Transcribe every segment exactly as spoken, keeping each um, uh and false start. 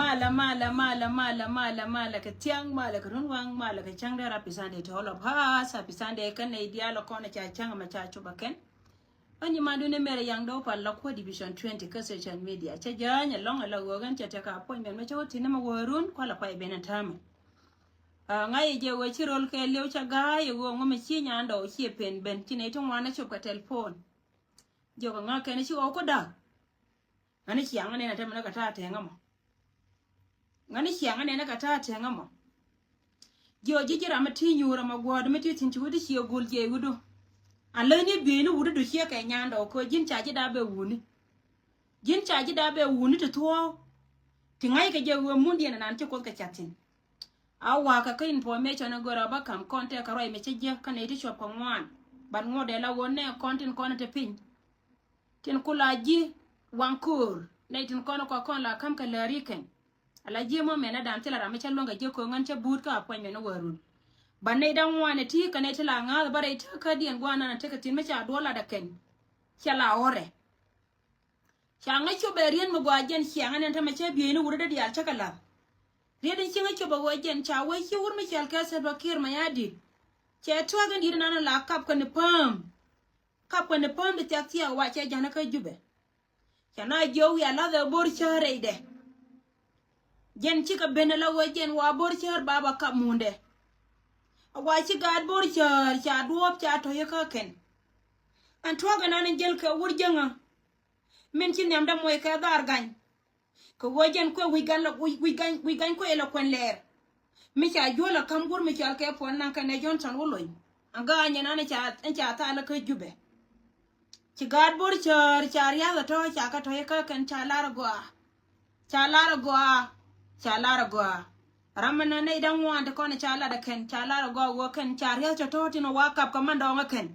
Malɛ, malɛ, malɛ, malɛ, malɛ, malɛ kɛ thiaŋ, malɛ kɛ runwaŋ, malɛ kɛ cäŋ dee. Happy Sunday to all of us. Happy Sunday kɛn nɛy diaal ɔ kɔn ca cäŋ mɛ ca cop ɛ kɛn. Ɣän nyimandu ni Mary Yaŋ Dɔw Pal la kuɔ Division twenty kä social media. Cä jääny ɛlɔ̱ŋ ɛ la ɣöö ɣän cɛ tekɛ appointment mɛ cä wä ti̱n ni mɛ wä run kualɛ kuay ben ɛ täämɛ. Aa, ŋa̱c yɛ jɛ ɣöö ci rol kɛ liw cä ga̱a̱c ɛ ɣöö ŋɔ mɛ ci Nyan Dɔw ci pen ben ci nɛy ti ŋuan ɛ cop kɛ telephone. Jiök ɛ ŋa̱ kɛn ci ɣɔw kä da̱k. Ŋa̱ni ciaŋ ɛ nɛn ɛ tämɛ ni kɛ ta̱a̱ tɛŋä mɔ. Ŋa̱ni ciaŋ ɛ nɛn ɛ kɛ ta̱a̱ tɛŋä mɔ. Jiök ji̱ ji̱ ram mi ti nyuur ɛ mɔ guɔ̱ɔ̱r mi ti thi̱n ci wut i̱ ciɛ gul jiɛc wutdu. An läthni bieyni wutdu ciɛ kɛ Nyan Dɔw kɛ ji̱n ca ji̱ da̱a̱ bɛ wuni. Ji̱n ca ji̱ da̱a̱ bɛ wuni ti thuɔ̱ɔ̱k. Ti ŋa̱ckɛ jɛ ɣöö mundiɛn ɛnan ci Kuoth kɛ ca̱th thi̱n. A wa̱a̱ kɛ kä information in görä bä ka̱m kɔn tɛk kɛ ruac mi cä jiäk kä nɛy ti cuɔp kɛ ŋuan. Ban ŋuɔ̱t dee la ɣöö nɛ kɔn tin kɔn te piny. Tin ku la ji̱ waŋ ko̱o̱r nɛy tin kɔn kɔ kɔn la ka̱m kɛ läri kɛn. Ala ji̱ mɔ mɛn a dan thil a ram mi cä luäŋ kɛ jiäk ko̱o̱ŋ ɣän cä buut kä appointment in wä run. Ban nɛy da̱ŋ ŋuan ɛ ti kɛ nɛy ti la ŋa̱a̱th bä rɛy tëk kädiɛn gua̱a̱r nan a tekɛ thi̱n mi ca duɔl lat ɛ kɛn. Cɛ la ɣɔrɛ. Ca ŋäc cop ɛ riet mi gɔaa jɛn ciaŋ ɛn ɛn tämɛ cä bieyni wut rɛt diaal cä kɛ la̱th. Riet in ci ŋäc cop ɛ ɣöö jɛn ca wee ci wut mi cɔal kɛ Salva Kiir Mayardit. Cɛ tuäk in di̱t ɛnan la kap kɛ ni pääm. Kap kɛ ni pääm di thiak thiak wa cɛ ja̱n kä Jubɛ. Ca na jiök wiaa la̱th ɛ bo̱r cäär rɛydɛ. Jɛn cikɛ ben ala ɣöö jɛn wa bo̱r cäär baba kap mundɛ. A wa ci gaat bo̱r cäär ca duɔ̱ɔ̱p ca tɔ̱c kä kɛn. Ɛn tuäk ɛnan in jäl kɛ wur jäŋä. Min ci nhiamdä moc kɛ dhar gany. Kɛ ɣöö jɛn kuɛ wi̱c gan la, wi̱c, wi̱c gan, wi̱c gan kuɛ la kuɛn lɛɛr. Mi ca juɔl a ka̱m guur mi cɔal kɛ puɔn naŋ kɛnɛ Johnson Wulony. Aŋa nyɛ nan in ca, in ca thal kä Jubɛ. Ci gaat bo̱r cäär ca riath a tɔ̱ ca kɛ tɔ̱ ikä kɛn ca lar a gɔaa. Ca lar a gɔaa. Ca lar a gɔaa. Ram mi na nɛy da̱ŋ ŋuan ti kɔn ca lar a kɛn ca lar a gɔaa ɣöö kɛn ca riath cɛ tɔ̱ tin wa kap kɛ man dɔɔŋä kɛn.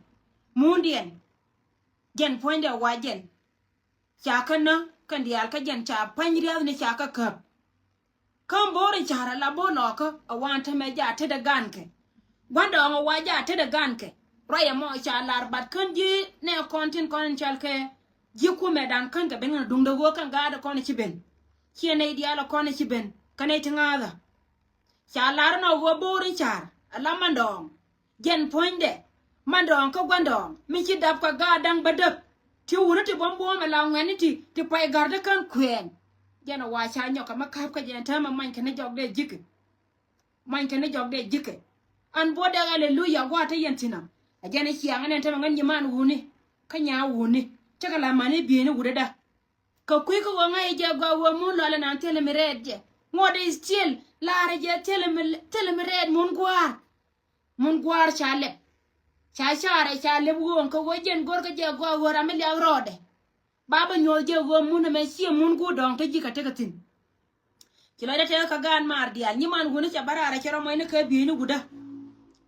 Mundiɛn. Jɛn puɔ̱nydɛ wa jɛn. Ca kä nä kɛn diaal kä jɛn ca pa̱ny riathni ca kä käp. Kä bo̱o̱r in ca̱r ala bo̱o̱r lɔɔkä a wan tämɛ ja tetdɛ gankɛ. Gua̱ndɔɔŋ a wa ja tetdɛ gankɛ. Ruac ɛmɔ ca lar bat kän ji̱ nɛ kɔn tin kɔn in cɔal kɛ ji̱ kumɛ dan kän kɛ ben ŋän duŋdɛ ɣöö kɛn gaatdɛ kɔn ci ben. Ciɛ nɛy diaal a kɔn ci ben kä nɛy ti ŋa̱a̱thä. Ca lar inɔ ɣöö bo̱o̱r in ca̱r ala mandɔɔŋ. Jɛn puɔ̱nydɛ mandɔɔŋ kä gua̱ndɔɔŋ mi ci dap kɛ gaat da̱ŋ bädäk. Ti wuni ti buɔ̱m buɔ̱ɔ̱m ala ŋuɛ̈tni ti ti pay ga̱rdä kän kuɛɛn. Jɛn a wa ca nyɔk kɛ mi ka̱p kä jɛn täämɛ many kɛn ni jɔk dee ji̱kɛ. Many kɛn ni jɔk dee ji̱kɛ. An buɔ̱t dee aleluya gua̱a̱t te yɛn thi̱n ɔ. A jɛn i̱ ciaŋ ɛn ɛn täämɛ ŋän nyiman wuni kä nyaa wuni. Cä kɛ la mani bieyni wutdä. Kɛ kui̱ kä ɣöö ŋa̱c jɛ gɔaa ɣöö mun lɔalɛ nan thilɛ mi rɛɛt jɛ. Ŋuɔ̱t is still laarɛ jɛ thilɛ mi, thilɛ mi rɛɛt mun gua̱a̱r. Mun gua̱a̱r ca lɛp. Ca caarɛ ca lɛp ɣööŋ kɛ ɣöö jɛn go̱rkä jɛ gɔaa ɣöö ram mi liak rɔɔdɛ. Ba bä nyuɔ̱th jɛ ɣöö mun ɛmɛ ciɛ mun guut dɔ̱ŋ te ji̱ kɛ tekɛ thi̱n. Ci lɔcdä tëëkä kɛ gaan maar diaal nyiman wuni ca bä raar a cɛ rɔ muɔcni kɛ bieyni wutdä.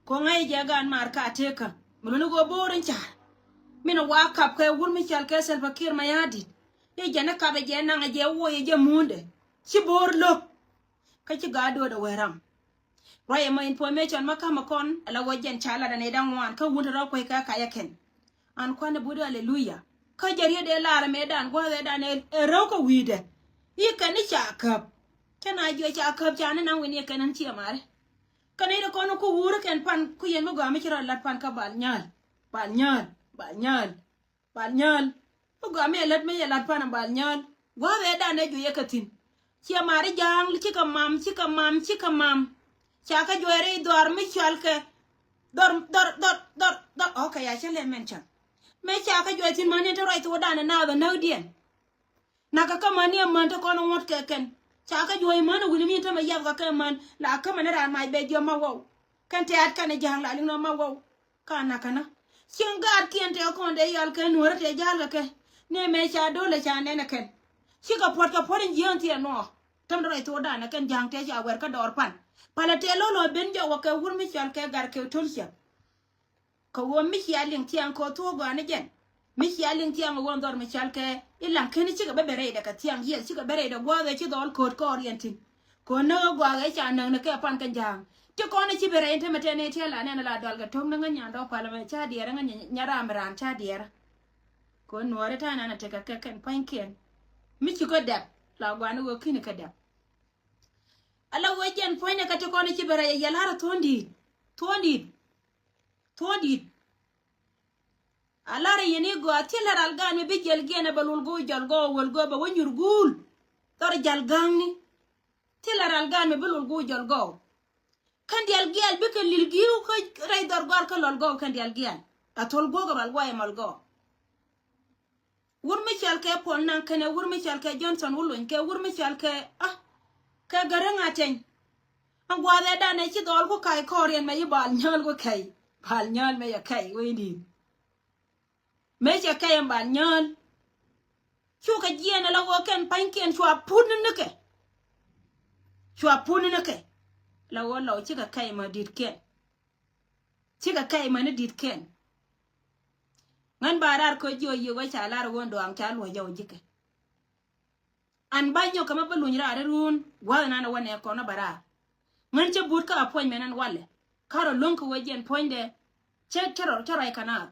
Kɛ ŋa̱c jɛ gaan maar ka tëëkä mi luni ɣöö bo̱o̱r in ca̱r. Min wa kap kɛ wur mi cɔal kɛ Salva Kiir Mayardit. I̱ jɛn i̱ kap ɛ jɛ naŋ ɛ jɛ woc ɛ jɛ muundɛ. Ci bo̱o̱r lo̱k. Kä ci gaat do̱o̱dɛ wee ram. Ruac ɛmɔ information ma ka̱mä kɔn ala ɣöö jɛn ca lat anɛ da̱ŋ ŋuan kä wun te rɔ kuec kɛ kac ɛ kɛn. An kuanɛ but aleluya. Kä jɛ riet dee lar ɛmɛ dan gua̱a̱th ɛ dan ɛ rɛw kä wi̱i̱dɛ. I̱ kɛn i̱ ca käp. Cä na jiɔ ca käp ca ni naŋ wi̱n i̱ kɛn an ciɛ mari. Kɛn i̱ kɔn ku wuri kɛn pan ku yɛn mi gɔaa mi ci rɔ lat pan kä bal nyääl. Bal nyääl. Bal nyääl. Bal nyääl. Mi gɔaa mi ɛ lät mi yɛ lat pan bal nyääl. Gua̱a̱th ɛ dan ɛ juɔyɛ kɛ thi̱n. Ciɛ mari ja̱a̱ŋ cikɛ mam, cikɛ mam, cikɛ mam. Ca kä juɔy rɛy dhɔr mi cɔal kɛ dhɔr, dhɔr, dhɔr, dhɔr, dhɔr. Ok, ya cä lɛ mɛn cɔl. Mëë ca kä juɔy thi̱n mäni te ruac thokdan ɛ naath ɛ näkdiɛn. Nakä kä mäni ɛ män te kɔn ɛ ŋuɔ̱t kɛ kɛn. Ca kä juɔy män ɛ wi̱ni mi te mɛ yath kɛ kɛ män la kä mäni raan mac bɛ jiɔam ma waw. Kɛn tɛ̈t kɛn ɛ ja̱a̱ŋ la liŋ nɔ ma waw. Ka nakä nä cieŋ gaatkiɛn tɛ kɔn dee yɔal kɛ nuɔ̱rä tɛ ja̱a̱l kɛ kɛ. Ni mëë ca do̱lɛ ca nɛn ɛ kɛn. Cikɛ puɔ̱t kɛ puɔ̱t in jiääŋ thiɛn nuɔ. Täm dee rɔy thokdan ɛ kɛn ja̱a̱ŋ tɛ ca wɛr kä dɔɔr pan. Palɛ tɛ lo̱l ɔ ben jɔk wä kɛ wur mi cɔal kɛ gar kɛ to̱l ciɛk. Kɛ ɣöö mi cia liŋ thiaŋ kɛ ɣöö thuɔ̱k gɔaa ni jɛn. Mi cia liŋ thiaŋ ɣöö dhɔr mi cɔal kɛ i̱ laŋ keni cikɛ bä ben rɛydɛ kɛ thiaŋ yiɛth cikɛ bä rɛydɛ gua̱a̱th ɛ ci dhɔl kööt kɔɔr yɛn thi̱n. Kɛ ɣöö näk ɛ gɔaa ɛ ca näk ni kɛ pan kɛ ja̱a̱ŋ. Ti kɔn ɛ ci ben rɛy in te mɛ tɛn ɛ tiɛl la nɛn ɛ la dual kɛ to̱k ni ŋä nyan dɔ̱k pal ɛmɛ ca diɛɛrä ŋä nya ram raan ca diɛɛrä. Kɛ ɣöö nuɔɔri ta̱a̱ nan ɛ tekɛ kɛ kɛn pua̱nykiɛn. Mi ci kä dɛp la gua̱a̱ni ɣöö kini kä dɛp. Ala wee jɛn puɔ̱nydɛ kä ti kɔn i̱ ci bɛ rɛy a yɛl harɛ thuɔ̱n di̱i̱t. Thuɔ̱n di̱i̱t. Thuɔ̱n di̱i̱t. A larɛ yɛn i̱ gɔaa thilɛ ral gaan mi bi jiɛl giɛn ɛ bɛ lul go̱o̱ jɔl gɔɔ wäl go̱o̱ bɛ wä nyur guul. Dhɔr jal ga̱a̱ŋni. Thilɛ ral gaan mi bi lul go̱o̱ jɔl gɔɔ. Kän dial gial bikɛ lil gi̱i̱w kä rɛy dhɔr gɔal kä lɔl gɔw kän dial gial. A thol guɔk rual guay mɔl gɔw. Wur mi cal kɛ Puɔl Naŋ kɛnɛ wur mi cal kɛ Johnson Wulony kɛ wur mi cal kɛ, ah, kɛ Gäräŋ Ateny. An guathɛ danɛ ci dhɔl ku ka̱y kɔɔriɛn mɛ yi bal nyääl ku kɛy. Bal nyääl mɛ yɛ kɛy wee ni. Mëë cɛ kɛy ɛn bal nyääl. Cukɛ jiɛɛn ala ɣöö kɛn pa̱nykiɛn cua put ni nikɛ. Cua put ni nikɛ. Ala ɣöö Lɔw cikɛ kɛy mɛ di̱tkiɛn. Cikɛ kɛy mɛ ni di̱tkiɛn. Ŋän ba raar kä jiɔ yiëë wee ca lar ɣöö duaŋ ca luɔ̱c jɔw ji̱kɛ. An ba nyɔk kɛ mɛ bä luny raar irun gua̱th nan ɛ wä nɛ kɔn ɛ bä raar. Ŋän cä but kä appointment ɛn walɛ. Karɔ lo̱ŋ kɛ wee jiɛn puɔ̱nydɛ. Cä, cä rɔ, cä rɔy kɛ naath.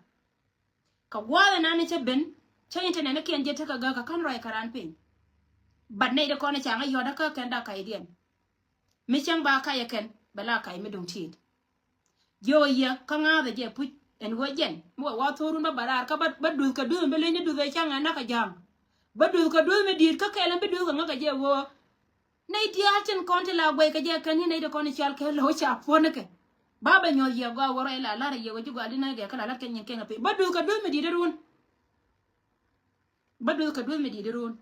Kɛ gua̱a̱th ɛnan cä ben, cä internet ni kiɛn jiɛ tekɛ gäk kɛ kän ruac kɛ raan piny. But nɛy ti kɔn ca ŋä yɔ̱t kä kɛn dak ka̱ydiɛn. Mi cäŋ ba ka̱yɛ kɛn bɛ la ka̱y mi duŋ ti̱i̱t. Jiök yɛ kä ŋa̱a̱th ɛ jɛ puc ɛn ɣöö jɛn mi wä wa thorun bä bä raar kä bä, bä duth kɛ duth mi leny ni duth ɛ cäŋ ɛ nak kɛ ja̱a̱ŋ. Bä duth kɛ duth mi di̱i̱t kä kɛl ɛn bi duth kɛ ŋä kɛ jɛ ɣöö Nɛy diaal tin kɔn ti la guɛy kɛ jɛ kɛn ni nɛy ti kɔn i̱ cal kɛ lo̱ ca puɔ̱n ni kɛ. Ba bɛ nyuɔ̱th yɛ gɔaa wä ruac la lar yɛ wä ji̱ gɔaa di nä gɛ kä la lat kɛ nyin kɛn kɛ piny. Bä duth kɛ duth mi di̱t irun. Bä duth kɛ duth mi di̱t irun.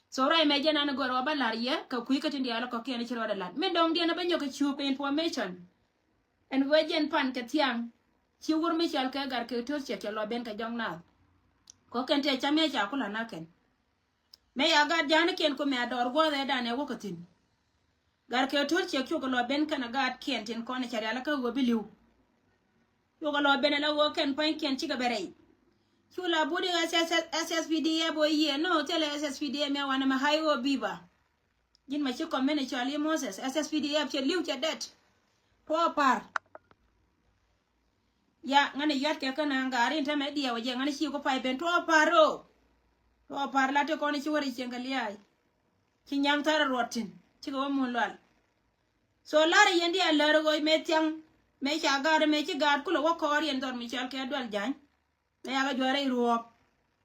So ruac mɛ jɛn an gɔr wä bä lar yɛ kɛ kui̱ kä tin diaal kɔ̱kiɛn ci rɔɔdɛ lat. Min dɔ̱ŋ diɛn bä nyɔk kɛ cup kɛ information. Ɛn wee jɛn pan kɛ thiaŋ. Ci wur mi cal kɛ gar kɛ to̱r cɛ kɛ lɔ ben kɛ jɔŋ naath. Kɔ̱kiɛn tɛ ca mɛ ca kula na kɛn. Mëë ya gaat ja̱a̱nikiɛn kumɛ a dɔɔr gua̱a̱th ɛ danɛ wäkä thi̱n. Gat kɛ to̱r ciɛk cukɛ lɔ ben kɛn a gaatkiɛn tin kɔn cɛ rialikä ɣöö bi li̱w. Cukɛ lɔ ben ala ɣöö kɛn pa̱nykiɛn cikɛ bɛ rɛy. Cu la but i̱ S S P D F ɣöö yiëë, no, thilɛ S S P D F mi a wanɛ mɛ ha̱y ɣöö bi̱i̱ ba. Ji̱n mɛ ci kɔmini cɔal i̱ Moses, S S P D F cɛ li̱w cɛ dɛt. Tuɔɔk pa̱r. Ya ŋäni yuat kɛ kä na̱a̱ŋ gaari in tämɛ diɛw jɛ ŋäni ci ku pay ben tuɔɔk pa̱r ro. Tuɔɔk pa̱r la ti kɔn ci wä ri cieŋ kɛ lia̱a̱c. Ci nyaŋ thar ruɔt tin cikɛ wä mun lual. So lar yɛn diaal lär ɣöö mëë thiaŋ mëë ca gaat mëë ci gaat kulɛ wä kɔɔr yɛn dhɔr mi cɔal kɛ dual ja̱ny. Mëë yakɛ juɔ̱ɔ̱r rɛy ruɔɔp.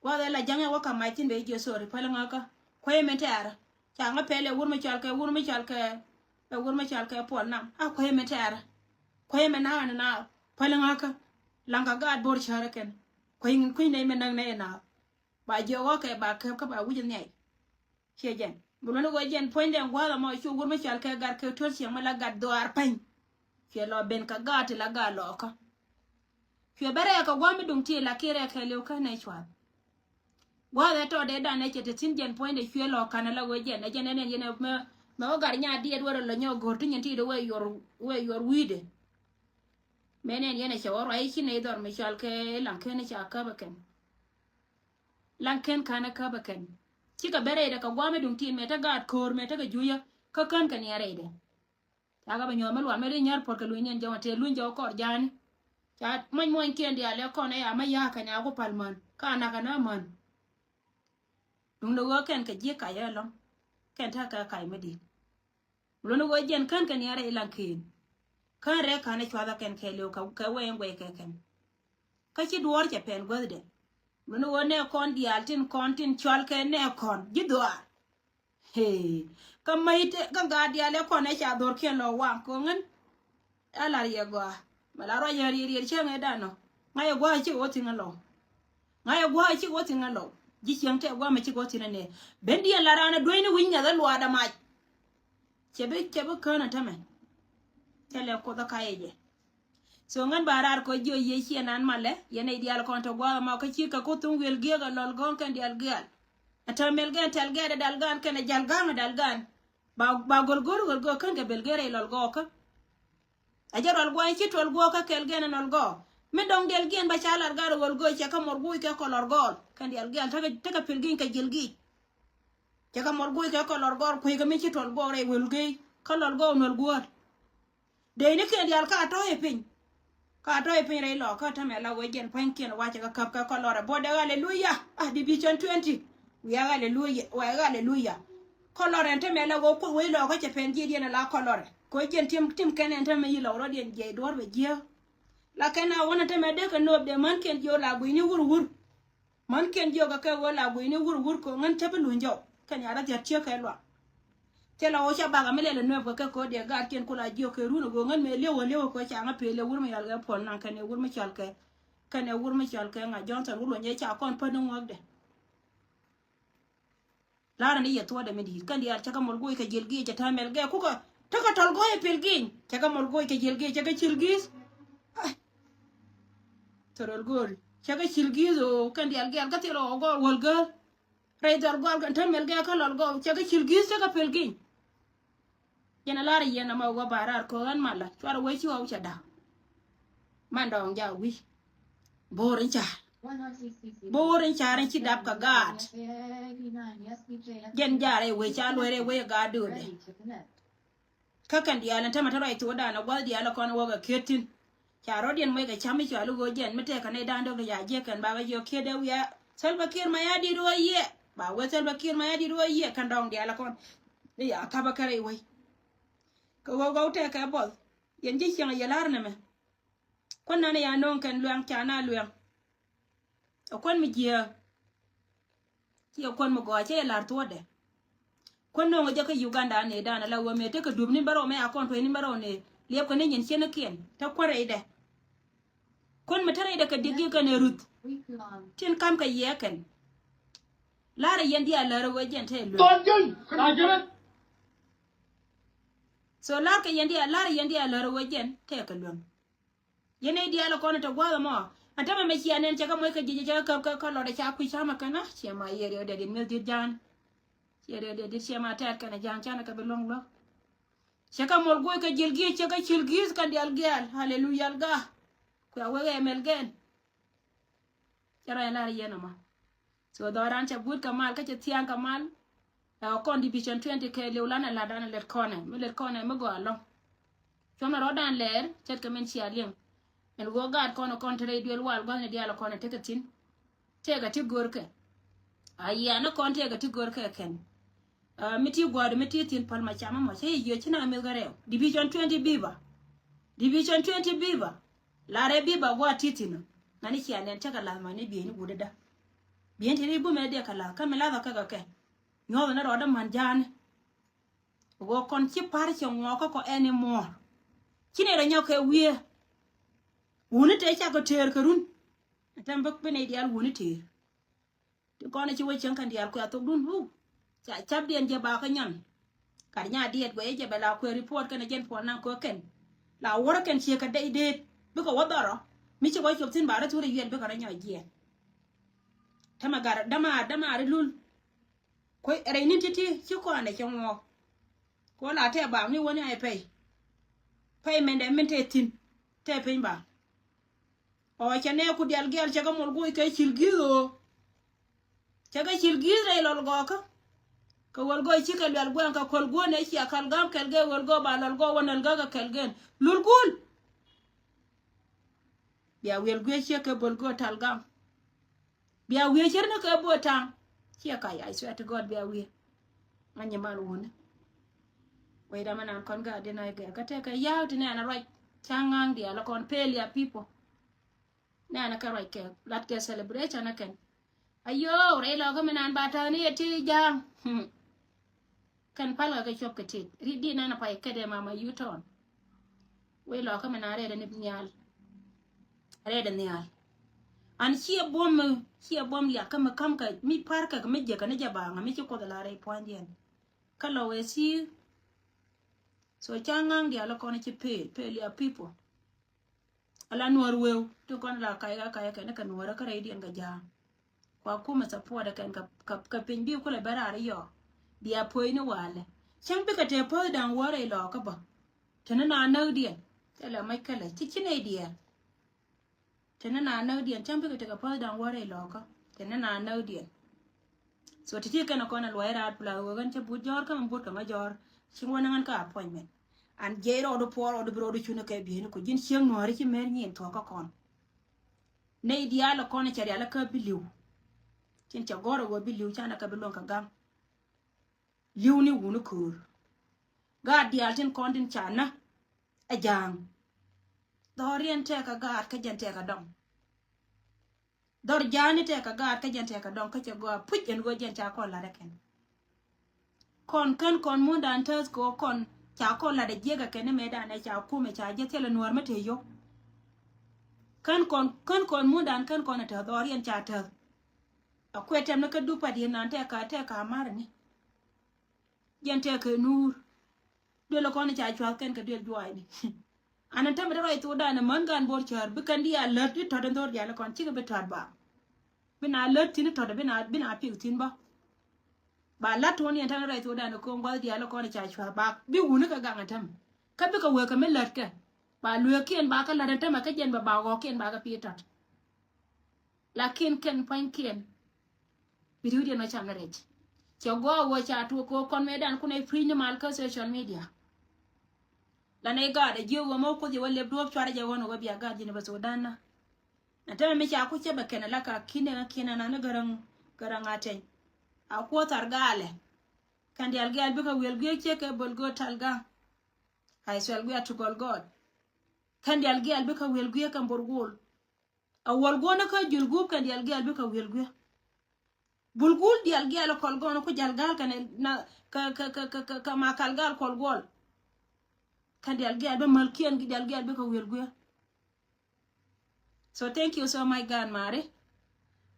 Gua̱th ɛ la ja̱ŋ ɛ wä ka̱m mac thi̱n bɛ ji̱ jiɛ sori päl ŋäkä. Kuecä mi tɛɛrä ca ŋä pɛl ɛ wur mi cɔal kɛ wur mi cɔal kɛ ɛ wur mi cɔal kɛ Puɔl Naŋ a kuecä mi tɛɛrä. Kuecä mi na̱a̱k ɛn na̱a̱k päl ŋäkä. Laŋ kɛ gaat bo̱r cärä kɛn kuec kuec nɛy mi näk nɛy ɛ na̱a̱k. Ba jiɛ ɣɔ̱kɛ ba käp kä ba wi̱c ɛ nhiay. Ciɛ jɛn mi luɔ̱ni ɣöö jɛn puɔ̱nydɛ gua̱a̱th ɛmɔ cu wur mi cɔal kɛ gat kɛ to̱r cieŋ mi la gat dhuaar pany. Cuɛ lɔ ben kɛ gaat ti la gaat lɔɔkä. Cuɛ bɛ rɛɛk kɛ gua̱a̱th mi duŋ ti la kiɛ rɛɛk kɛ liw kä nɛ cuath. Gua̱a̱th ɛ tɔɔdɛ danɛ cɛ te thi̱n jɛn puɔ̱nydɛ cuɛ lɔ ka̱n ala ɣöö jɛn ɛ jɛn ɛn ɛn yɛn ɛ mɛ mɛ wä gat nyaat diɛt wä rɔ lɔ nyɔk go̱r ti nyin ti dee wee yuɔr wee yuɔr wi̱i̱dɛ. Mɛ nɛn yɛn ɛ cɛ wä ruac ci nɛy dhɔr mi cɔal kɛ laŋ ken ca käp ɛ kɛn. Laŋ ken ka̱n ɛ käp ɛ kɛn. Cikɛ bɛ rɛydɛ kɛ gua̱a̱m ɛ duŋ tin mɛ te gaat ko̱o̱r mɛ te kɛ juiyä kä kän kɛ niɛ rɛydɛ. Ca kɛ bɛ nyuɔ̱th mi luam mi ri nyär puɔ̱t kɛ luny niɛn jɔmɛ tëë luny jɔk kɔr ja̱a̱ni. Ca muɔ̱ny muɔ̱ny kiɛn diaal ɛ kɔn ɛ ya mä ya̱a̱ kɛn ɛ ku pal män kä anak kɛn ɛ män. Duŋdɛ ɣöö kɛn kɛ ji̱ kac ɛ lɔ̱ŋ kɛn te kɛ kac mi di̱i̱t. Luni wee jiɛn kän kɛ niarɛ ilan ken. Kän rɛ kanɛ cuathä kɛn kɛ liw kɛ, kɛ wee in guɛy kɛ kɛn. Kä ci duɔɔr cɛ pɛn guäthdɛ. Luni wee nɛ kɔn diaal tin kɔn tin cual kɛ nɛ kɔn ji̱ dhuaar. Hee. Kä mäy te kä gaat diaal ɛ kɔn ɛ ca dhorkiɛn lɔ waŋ koŋän. Ɛ lar yɛ gɔaa mɛ la ruac yɛ riɛt riɛt cäŋ ɛ danɔ. Ŋa̱c ɛ gua̱a̱c cikɛ wä thi̱n ɛ lɔw. Ŋa̱c ɛ gua̱a̱c cikɛ wä thi̱n ɛ lɔw. Ji̱ cieŋ tɛ gua̱a̱c mɛ cikɛ wä thi̱n ɛ nɛ. Ben diɛn la raan ɛ dueeni wi̱c ŋɛth ɛ luaadɛ mac. Cɛ bi cɛ bi kään ɛ tämɛ. Cɛ lɛ kuoth ɛ ka̱yɛ jɛ. So ŋän ba raar kɔ jiɔ yiëë ciɛ nan malɛ yɛn ɛ diaal kɔn tɔ gua̱a̱c ɛ ma kä ci kɛ kuoth thuŋ wi̱el giɛk ɛ lɔl gɔ̱ŋ kɛn diaal giaal. Ɛ täämɛl gɛn tɛl gɛɛt ɛ dal gan kɛn ɛ jal ga̱a̱ŋ ɛ dal gan. Ba, ba gol go̱r gol go̱r kän kɛ bel gɛr ɛ lɔl gɔ̱ɔ̱kä. A jɛ rual gua̱ny ci tuɔl guɔ̱ɔ̱kä kɛl gɛn ɛ nɔl gɔ̱ɔ̱. Mi dɔ̱ŋ diɛl giɛn ba ca lar gar ɛ gol go̱o̱ cɛ kä mɔr guuc kɛ kɔlɔr gɔ̱ɔ̱l kɛn diɛl giɛl tekɛ, tekɛ pil gi̱ny kɛ jiɛl gi̱i̱c. Cɛ kä mɔr guuc kɛ kɔlɔr gɔ̱ɔ̱l kui̱ kɛ mi ci tuɔl guɔ̱ɔ̱k rɛy wël gee kä lɔl gɔ̱ɔ̱k nɔl guɔ̱ɔ̱l. Dee ni kɛn diɛl ka tɔ̱ ɛ piny. Ka tɔ̱ ɛ piny rɛy lɔ kä tämɛ la wee jɛn pua̱nykiɛn wacɛ kɛ käp kɛ kɔlɔr ɛ buɔ̱t dee aleluya. Ah, division twenty. Wiak aleluya, wiak aleluya. Kɔlɔrɛ ɛn tämɛ la ɣöö Kuoth wec lɔɔkä cɛ pɛn jiɛc yɛn ala kɔlɔrɛ. Kɛ ɣöö jiɛn tim, tim kɛn ɛn tämɛ yi lɔk rɔ̱diɛn jiɛc duɔ̱ɔ̱r bɛ jiääk. La kɛn a wä ni tämɛ dee kɛ nööp dee män kiɛn jiök la guicni wur wur. Män kiɛn jiök kɛ kɛ ɣöö la guicni wur wur kɛ ɣöö ŋän cä bi luny jɔw. Kɛn ya rɔ thia̱t ciek kɛ luaak. Thilɛ ɣöö ca bakɛ mi lɛl ɛ nööp kɛ kɛ kɛ ɣöö dee gaatkiɛn ku la jiök kɛ run ɛ ɣöö ŋän mëë li̱w ɛ li̱w ɛ kɛ ɣöö ca ŋä pëël ɛ wur mi yɔal kɛ Puɔl Naŋ kɛn ɛ wur mi cɔal kɛ, kɛn ɛ wur mi cɔal kɛ ŋa Johnson wur luɔ̱ny ɛ ca kɔn pät ni ŋuäkdɛ. La̱rä ni yɛ thuɔ̱ɔ̱dɛ mi di̱i̱t kɛn diaal cä kɛ mɔl go̱o̱c kɛ jiɛl gi̱i̱c cɛ ta̱a̱ mɛl gɛɛ kukɛ. Tekɛ tɔl go̱o̱cɛ pil gi̱i̱ny cɛ kɛ mɔl go̱o̱c kɛ jiɛl gi̱i̱c cɛ kɛ cil gi̱i̱th. Ai. Thorol go̱o̱ri cɛ kɛ cil gi̱i̱th ɣöö kɛn diaal gɛɛl kä thil ɣɔw gɔɔr wäl gääl. Rɛy dhɔl gɔɔl kɛn ta̱a̱ mɛl gɛɛ kä lɔl gɔɔk cɛ kɛ cil gi̱i̱th cɛ kɛ pil gi̱i̱ny. Yɛn a lar yɛn ama wä ba̱a̱ raar ko̱o̱k ɣän malä cuarɛ wee ci ɣɔw cɛ da̱k. Man dɔɔŋ ja wi̱i̱. Bo̱o̱r in ca̱r. Bo̱o̱r in ca̱r in ci dap kɛ gaat. Jɛn jaarɛ wee ca luɛɛrɛ wee gaat do̱o̱dɛ. Kä kɛn diaal in tämɛ te ruac thokdan ɛ gua̱th diaal ɛ kɔn ɛ wä kɛ kiet thi̱n. Ca rɔ̱diɛn muec kɛ cam mi cɔal i̱ ɣöö jɛn mi tɛkɛ nɛy da̱a̱n dɔ̱k ti ca jiɛk kɛn bakɛ jiök kiet dee wiaa. Salva Kiir Mayardit ɣöö yiɛ ba wee Salva Kiir Mayardit ɣöö yiɛ kɛn dɔɔŋ diaal ɛ kɔn. Ni ya ka̱pä kärɛ i̱ wei. Kɛ ɣöö gɔw tɛkɛ buɔth yɛn ji̱ cieŋ yɛ la̱r nɛmɛ. Kuän nani ya no̱o̱ŋ kɛn luɛŋ ca na luɛŋ. Ɛ kuän mi jiääk. Ciɛ kuän mi gɔaa cä yɛ la̱r thuɔ̱ɔ̱dɛ. Kuän no̱o̱ŋ jɛ kä Uganda ni dan ala wä mëë tekɛ dup ni bärɔw mɛ a kɔn tuɔ̱c ni bärɔw ni liɛpkɛ ni nyin cienikiɛn te kuän rɛydɛ. Kuän mi te rɛydɛ kɛ di̱k gi̱i̱k kɛn ɛ ruth. Tin kam kɛ yiɛɛkɛn. La̱rä yɛn diaal lärä wee jɛn te luäŋ. Thɔn ji̱n a ji̱n. So la̱rkɛ yɛn diaal, la̱rä yɛn diaal lärä wee jɛn te kɛ luäŋ. Yɛn nɛy diaal kɔn te gua̱a̱th ɛmɔ. Ɛn tämɛ mɛ cia nɛn cɛ kɛ moc kɛ jiɛc cɛ kɛ käp kɛ lɔt ɛ ca kui̱ camɛ kɛn a ciɛ ma yiëë riɛw dɛdit mi̱eth di̱t ja̱a̱n. Ciɛ riɛw dɛdit ciɛ ma tɛɛt kɛn ɛ ja̱a̱n canɛ kɛ bi luäŋ luäk. Cɛ kɛ mɔl guɔ̱c kɛ jiɛl gi̱i̱c cɛ kɛ cil gi̱i̱th kɛn diaal giaal. Haleluya al ga. Kuɛ a wek ɛ mɛl gɛn. Cɛ rɔ yɛn lar yɛn ɛmɔ. So dhɔran cɛ but kɛ mal kä cɛ thiaŋ kɛ mal. Ɛ kɔn division twenty kɛ liw lan ɛ lat dan ɛ lɛt kɔnɛ mi lɛt kɔnɛ mi gɔaa lɔŋ. Cuɔmɛ rɔ̱dan lɛɛr ce̱tkɛ min cia liŋ. Ɛn ɣöö gaat kɔn kɔn te rɛy duel wal gua̱thni diaal kɔn tekɛ thi̱n. Tekɛ ti görkɛ. A yianä kɔn tekɛ ti görkɛ kɛn. Ɛ mi ti gua̱a̱r mi ti thi̱n päl ma camä mɔ cä yɛ yiëë ci na mith kɛ rɛw. Division twenty biba. Division twenty biba. La rɛy biba gua̱a̱r ti thi̱n. Nani cia nɛn tekɛ la̱th ma ni bieyni wut dädä. Bieyni ti ri bumɛ diɛ kɛ la̱th kä mi la̱thä kɛ kɛ kɛ. Nyuɔth ni rɔɔdä man ja̱a̱ni. Ɣöö kɔn ci pa̱r cɛ ŋuɔɔkä kɔ ɛn imuɔɔr. Ci nɛy rɔ nyɔk kɛ wiee. Wuni tëë cakɔ tëër kɛ run. Tɛm bä bi nɛy diaal wuni tëër. Ti kɔn ci wä cieŋ kɛn diaal kuɛ thokdun buk. Ca capdiɛn jɛ bakä nyɔn. Kat nya diɛt guɛ jɛ bɛ la kuɛ report kɛn jɛn puɔl naŋ kɛ kɛn. La wärä kɛn ciek kɛ dɛy deet bikɛ wä dhɔrɔ. Mi ci wä cop thi̱n ba rɔ thurɛ yuɛl bikɛ rɔ nyɔk jiɛn. Tämɛ gat dämaar dämaar ilul. Kuɛ rɛy ni̱n ti̱ti̱ ci kɔn ɛ cɛ ŋuɔk. Kuɔ la tɛ bak mi wäni a pay. Pay mɛndɛ min tɛ thi̱n tɛ piny bak. Ɔ cɛ nɛ ku dial gial cɛ kɛ mol guɔy kɛ cil gi̱th ɣöö. Cɛ kɛ cil gi̱th rɛy lɔl gɔɔkä. Kɛ wäl gɔɔy cikɛ luɛl guɛŋ kɛ kuäl guɔ̱n ɛ cia kal gam kɛl gɛ wäl gɔɔ ba lɔl gɔɔ wä nɛl gäk kɛ kɛl gɛn lul gul. Bia wiɛl guiɛ ciek kɛ böl gɔɔ tal gam. Bia wiee cär ni kɛ bo̱o̱ ta̱a̱ŋ. Ciɛ kac, I swear to God, bia wiee. Ŋa̱c nyi mal wuni. Wecdä mi naan kɔn gaat in a gɛr kä tekɛ ya̱a̱k ti nɛɛn a ruac. Ca ŋa̱a̱ŋ diaal a kɔn pel ya people. Nɛɛn a kɛ ruac kɛ lat kɛ celebration a kɛn. Ayoo, rɛy lɔkä mi naan ba ta̱a̱ŋ ni yɛ ti ja̱a̱ŋ. Hmm. Kɛn pal kɛ kɛ cuɔp kɛ tit ri di nɛn a pay kɛt ɛ mama yutɔn. Wec lɔkä mi na rɛɛdɛ ni nhial. Rɛɛdɛ nhial. An ciɛ buɔm mi ciɛ buɔm liak kä mi kam kɛ mi par kɛ mi jɛ kɛ ni jɛ baŋ mi ci kuoth la rɛy pua̱nydiɛn. Kä lɔ wee si. So ca ŋaŋ dial kɔn ci pel pel ya people. Ala nuɔr weu ti kɔn la kay ka kay kɛn kɛ nuɔr kä rɛy diɛn kɛ ja̱a̱ŋ. Kua kumɛ support kɛn kɛ, kɛ, kɛ piny bi kulɛ bɛ raar yɔ. Bia puɔ̱ny ni walɛ. Cäŋ bikɛ tɛ puɔ̱th da̱ŋ wäärɛ ilɔ kä bä. Teni na näk diɛn. Tɛ lɛ mac kälɛ. Ci ci nɛy diɛn. Teni na näk diɛn. Cäŋ bikɛ tɛ kɛ puɔ̱th da̱ŋ wäärɛ ilɔ kä. Teni na näk diɛn. So ti ti kɛn kɔn a luɔy raar pla wä ɣän cä but jɔr kä mi but kä ma jɔr. Ci wä ni ɣän kä appointment. An jiɛy rɔɔdu puɔr rɔɔdu bi rɔɔdu cuni kɛ bieni ku ji̱n cieŋ nuɔri ci mer nyin thuɔk kä kɔn. Nɛy diaal kɔn cɛ rial kä bi liw. Cin cɛ gɔr wä bi liw canɛ kä bi luɔŋ kä gam. Li̱w ni wuni köör. Gaat diaal tin kɔn tin ca nä ɛ ja̱a̱ŋ. Dhɔriɛn tɛkɛ gaat kä jɛn tɛkɛ dɔŋ. Dhɔr ja̱a̱ni tɛkɛ gaat kä jɛn tɛkɛ dɔŋ kä cɛ gɔaa puc ɛn ɣöö jɛn ca kɔn la̱t ɛ kɛn. Kɔn kän kɔn muɔ̱ndan täth kɛ ɣöö kɔn ca kɔn la̱t ɛ jiäk ɛ kɛn ni mëëdan ɛ ca kumɛ ca jiäk thilɛ nuäär mi te yio̱w. Kän kɔn kän kɔn muɔ̱ndan kän kɔn ɛ täth dhɔriɛn ca täth. A kuɛ tɛm ni kä dup pat yɛn nan tɛkɛ tɛkɛ a marɛ ni. Jɛn tɛkɛ nuur. Duel kɔn ca cuath kɛn kɛ duel juaacni. An an tämɛ te ruac thokdan män gan bor cär bi kɛn di a lät di tɔt in thor dial kɔn cikɛ bi tɔt ba. Bi na lät thin tɔt bi na bi na piu thin bä. Ba lät tuɔn yɛn tämɛ ruac thokdan ko̱o̱ŋ guath dial kɔn ca cuath ba bi wuni kɛ gaŋ an tämɛ. Kä bi kɛ wek kɛ mi lät kɛ ba luekiɛn ba kɛ lät an tämɛ kä jɛn ba ba ɣɔkiɛn ba kɛ pi tɔt. Lakin kɛn pua̱nykiɛn bi riwdiɛn ɔ can rɛc. Cɛ guɔ wä ca tuɔk kɛ kɔn mëëdan kunɛ piny ni mal kä social media. Lanɛ i̱ gaat ɛ jiök wä mɔ kuoth yɛ wä lep duɔ̱ɔ̱p cuarɛ jɛ ɣɔn wä bia gaat ji̱n bä thokdan na. Nɛ tämɛ mi ca ku cɛ bɛ kɛn ala ka ki̱n dɛŋ a ki̱n ana ni gäräŋ gäräŋ a tɛny. A kuoth thar gaalɛ. Kɛn dial gial bikɛ wi̱el guiek ciek kɛ böl go̱o̱t tal ga̱a̱ŋ. Ay thuɛl guiat ti gɔl gɔɔt. Kɛn dial gial bikɛ wi̱el guiek kɛ bor go̱o̱l. A wuɔl guɔ̱n kä jul gup kɛn dial gial bikɛ wi̱el gui̱ä. Bul gul dial gial kɔl gɔn ku jal gal kɛn na ka ka ka ka ka ma kal gal kɔl guɔl. Kɛn dial gial bi mal kiɛn dial gial bikɛ wi̱el gui̱ä. So thank you so much gan mari.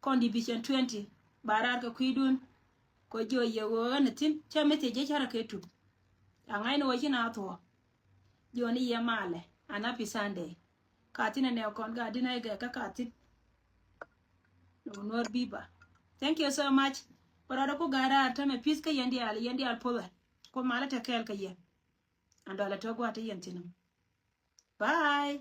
Kɔn division twenty ba rar kɛ kui̱dun. Kɔ jiɔ yɛ wee ni thin cɛ mi thiec jɛ carɛ kɛ tup. A ŋa̱cni wä ci na thuɔ. Jiɔ ni yɛ malɛ an happy Sunday. Ka thin ɛnɛ kɔn ga dinɛ gɛ kä ka thin. Nuɔr biba. Thank you so much. Bä rɔɔdɛ ku ga̱a̱r raar tämɛ peace kä yɛn diaal yɛn diaal puɔthɛ. Ku malä te kɛɛl kä yɛn. An dɔalɛ te gua̱a̱r te yɛn thi̱n. Bye.